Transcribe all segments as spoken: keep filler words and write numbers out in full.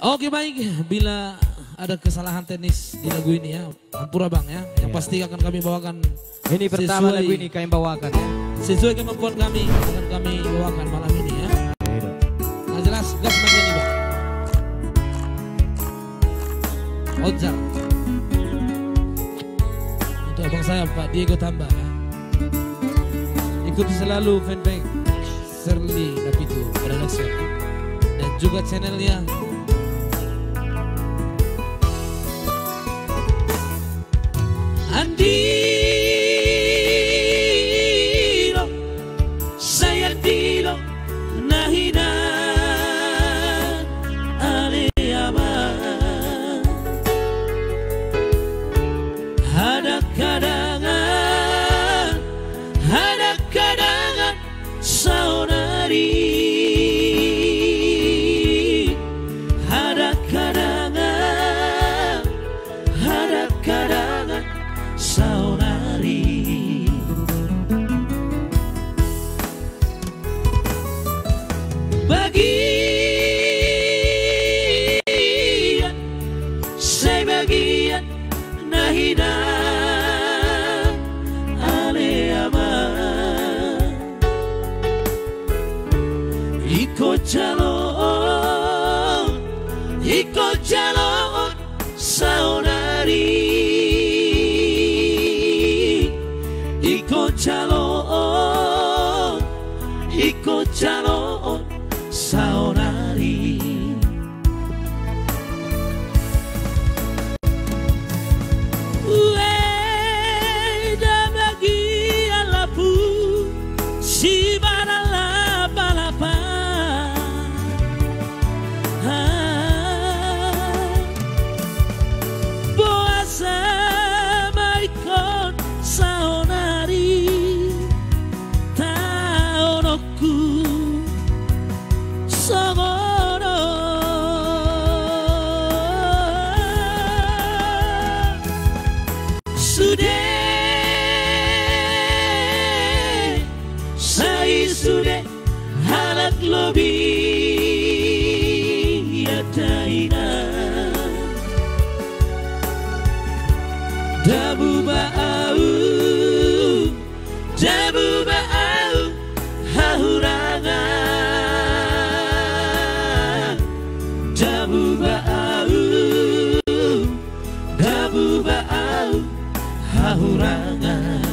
Oke, baik, bila ada kesalahan teknis di lagu ini ya, ampura bang ya. Yang pasti akan kami bawakan. Ini pertama lagu ini kami bawakan ya. Sesuai kemampuan kami akan kami bawakan malam ini ya. Nah, jelas gas bagian ini bang. Ojar. Untuk abang saya Pak Diego Tamba ya. Ikuti selalu fanpage Serli Napitu Production dan juga channelnya. Andilo, sai andilo na hinan ale ama. Hadang hadangan, hadang hadangan saonari. Hadang hadangan, hadang hadangan saonari. Bagian, sai bagian na hinan ale ama. Ingkon jalo on, ingkon jalo on saonari. Ingkon jalo on, ingkon jalo on saonari. Ueda bagian lampu sibaran lapalapa. Boasa ma ingkon saonari taononku songon on. Sude, sai sude halak lobi ataina. Dabu ba au, dabu ba au hahurangan. Dabu ba au, dabu ba au hahurangan.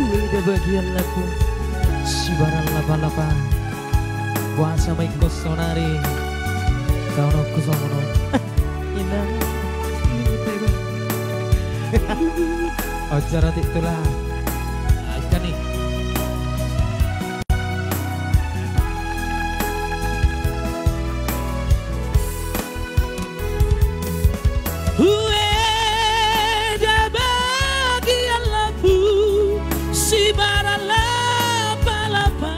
Ueda bagian lampu sibaran lapalapa. Boasa ma ingkon saonari taononku songon on. Inang. Ojar atik tulang. Angka ni. Ueda bagian lampu sibaran lapalapa.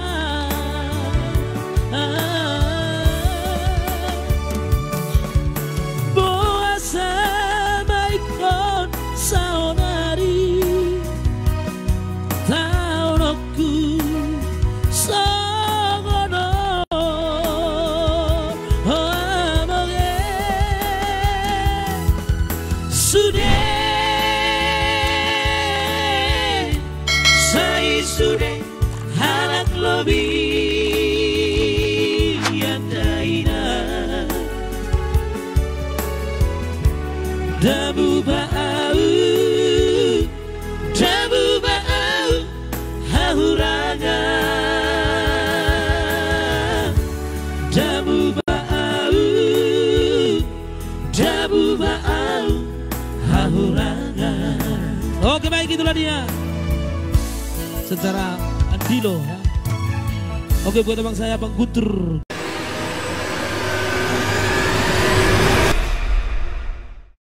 Boasa ma ingkon saonari taononku songon on. Sude, sai sude halak lobi ataina. Dabu ba au, dabu ba au hahurangan. Dabu ba au, dabu ba au hahurangan. Oke, baik, itulah dia secara andilo ya. Oke, buat abang saya Bang Guntur